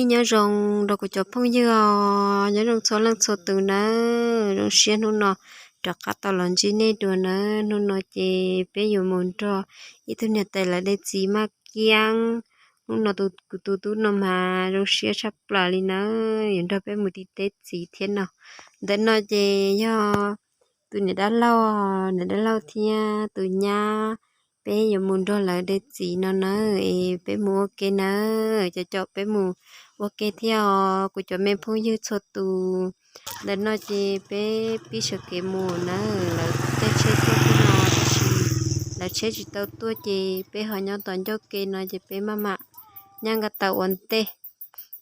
Nyob zoo rau kuv cov phooj ywg os, nyob zoo txhua leej txhua tus nawb. Zoo siab hnub no rov qab tau los ntsib nej dua nawb. Hnub no ces peb yuav mus nrog ib tug niam tais lawv de txiv maj kiab. Hnub no tus, kuv tus tub no mas zoo siab tshaj plaws li nawb, yuav nrog peb mus tim teb txiv thiab no. Ntawm no ces yog tus niam dab laug, niam dab laug thiab tus nyab, peb yuav mus nrog lawv de txiv no nawb. Es peb mus ua ke nawb, cov caum peb mus ua ke thiab os kuv cov me phooj ywg txhua tus. Ntawm no ces peb pib sawv kev mus nawb, lawv caij tsheb tuaj thiab no tab sis lawv tsheb tsis tau tuaj ces peb ho nyob tom ncauj ke no ces peb maj mam nyaj nqa taws ua ntej.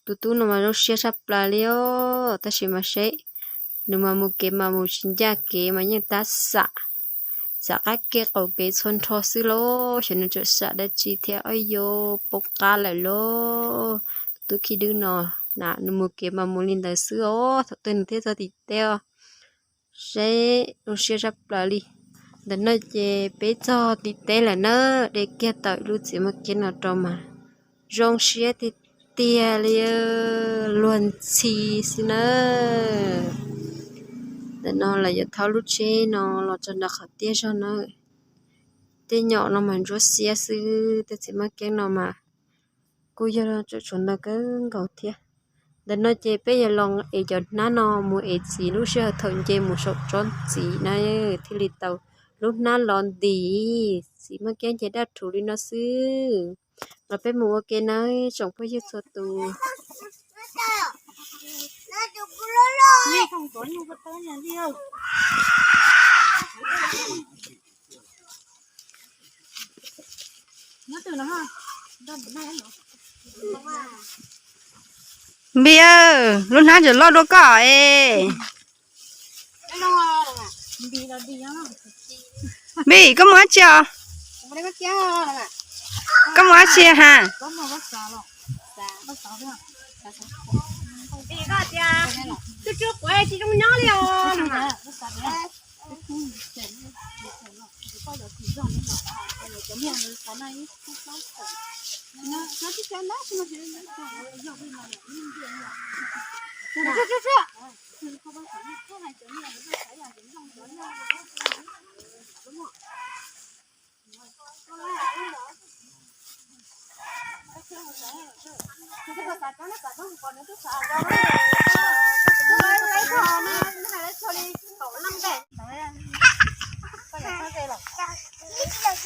Tus tub no mas zoo siab tshaj plaws li os, tab sis mas seb nws mas mus kev mas mus tsis ncaj kev mas yeej tab xam, xam qab kev qaum kev txhua nrho xwb lauj. Xyov nws tseem xam dab tsi thiab, ob yuav poob qab lawm lauj. Tus tub khib dwb no, na nws mus kev mas mus li ntawd xwb os, thaum twg nws thiaj txog tim teb os. Seb zoo siab tshaj plaws li. Ntawm no ces peb txog tim teb lawm nawb, de kiag tau ib lub txiv maj kiab no rau mas zoo siab tiag tiag li, luag ntxhi xwb nawb. Ntawm no lawv yuav thauj lub tsheb no los txog nram qhov tiaj zog na. Tej nyom no mas ntsuab xiab xwb, tej txiv maj kiab no mas kuj yog tseem tshuav ntau kawg nkaus thiab. Ntawm no ces peb yuav los ev cov hnab no mus ev txiv lub sij hawm thaum nce mus saum tsob txiv na, thiaj li tau lub hnab los ntim. Txiv maj kiab ces daj rhuv li no xwb. Los peb mus ua ke nawb tsoom phooj ywg txhua tus. Npis, lub hnab ntawm loj dua koj es. Npis, koj mus dab tsi os? Koj mus dab tsi ha?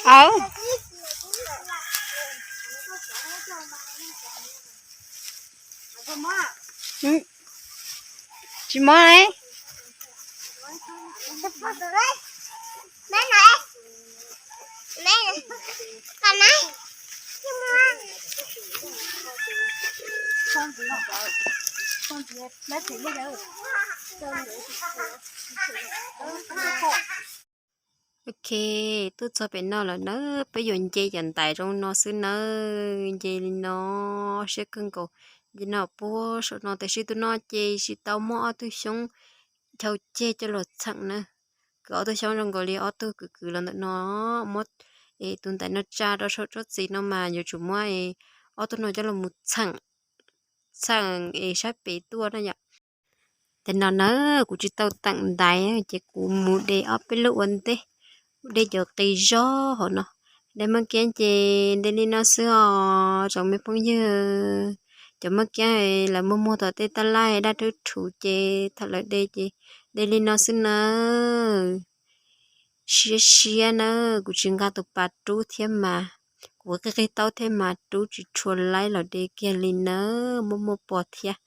Aw. Tsis mob ne. Ok, twb txog pem no lawm nawb, peb yuav nce cov ntaiv zoo no xwb nawb, nce li no, siab kawg nkaus. Nce no puag saum no tiam sis tus no ces tsis tau muab ob tug xyoob chaw ceg coj los txheem na. Kwv ob tug xyoob zoo nkaus li ob tug kwv kwv los ntawm no, muab es tus ntaiv no tsa rau saum tsob txiv no mas yuav tsum muab es ob tug no coj los mus txheem, txheem es saib pem tuaj na yom. Tes no na, kuv tsis tau teem ntaiv ces kuv mus de ob peb lub ua ntej, de cov qis zog hauv no. De maj kiab ces de li no xwb os tsoom me phooj ywg. Cov maj kiab lawv muag muag tom tej taj laj daj rhuv rhuv ces thaum lawv de ces de li no xwb nawb. Siab siab nawb, kuv tsis nqa tus pas rub thiab mas, kuv qig qig taub thiab mas rub tsis tshua laib los de kiag li nawb. Muaj muaj pos thiab,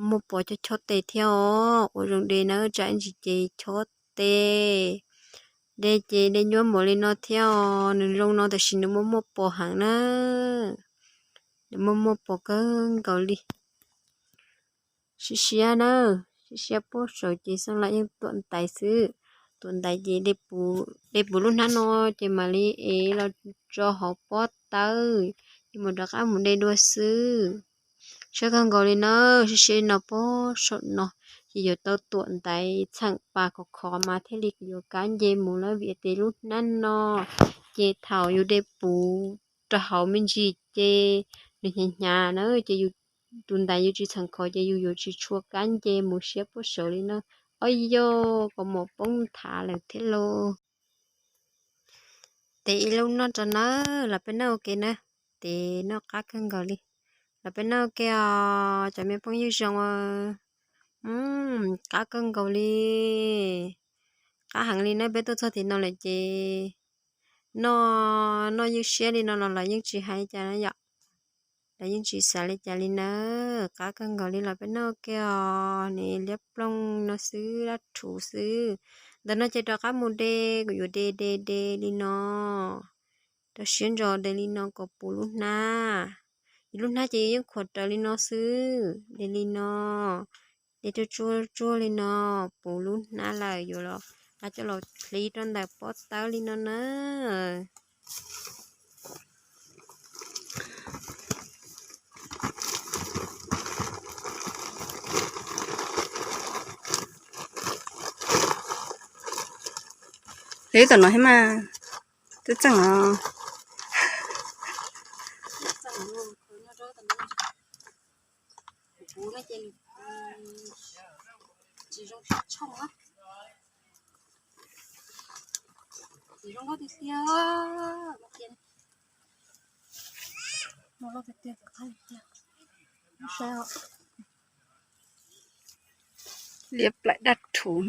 muaj pos chob chob tes thiab os. Ua zoo de nawb, tsam ib ntsis ces chob tes. De ces de nyuaj npaum li no thiab os, nws zoo no tiam sis nws muaj muaj pos heev na. Nws muaj muaj pos kawg nkaus li. Siab siab na, siab siab puag saud ces xeeb laus yeej tuam ntaiv xwb. Tuam ntaiv ces de puv lub hnab no ces mam li ev los tso hauv pob tawb, ces mam rov qab mus de dua xwb. Siab kawg nkaus li na, siab siab no puag saum no ces yuav tau tuam ntaiv txheem pas khov khov mas thiaj li yuav kav nce mus lawm vim tias lub hnab no ces thaum yus de puv rau hauv me ntsis ces nws hnyav hnyav na ces yus tus ntaiv yus tsis txheem khov ces yus yuav tsis tshua kab nce mus siab puag saud li na. Ob yog kaus mom poob nthav lawm thiab lauj. Tes ib lub noj rau nawb, los peb noj ua ke na. Tes noj qab kawg nkaus li. Los peb noj ua ke os cov me phooj ywg zoo. Qab kawg nkaus li. Qab heev li na, peb tuaj txog tim no lawm ces noj, noj ywj siab li no los lawv yeej tsis hais li cas na yom. Lawv yeej tsis xav li cas li nawb. Qab kawg nkaus li, los peb noj ua ke os. Niam liab ploog no xwb, dab rhuv xwb. Ntawm no ces rov qab mus de, kuv yuav de de de li no. Rau siab ntso de li no kom puv lub hnab. Yus lub hnab ces yeej khuam raws li no xwb, de li no. De tsuag tsuag tsuag li no, puv lub hnab lawm yuav los nqa coj los hlib rau ntawm pob tawb li no na. Hlib tom no thiab mas, twb txeej os. Liab plaim dab rhuv.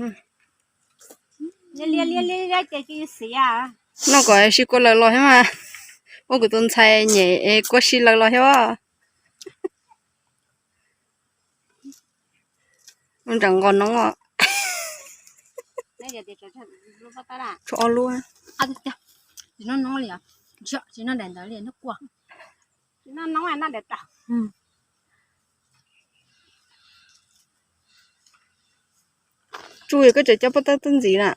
Noj kom sis kua lawm los thiab mas. Ua kuv tus ntxhais nyem es kua si lawm los thiab. Ua nram nqos noob os. Tshuav ob lub. Tsis noj noob li, tsis noj daim ntawd li, noj kua. Tsuj, yog koj tseem coj pob tawb tuaj ntxiv na.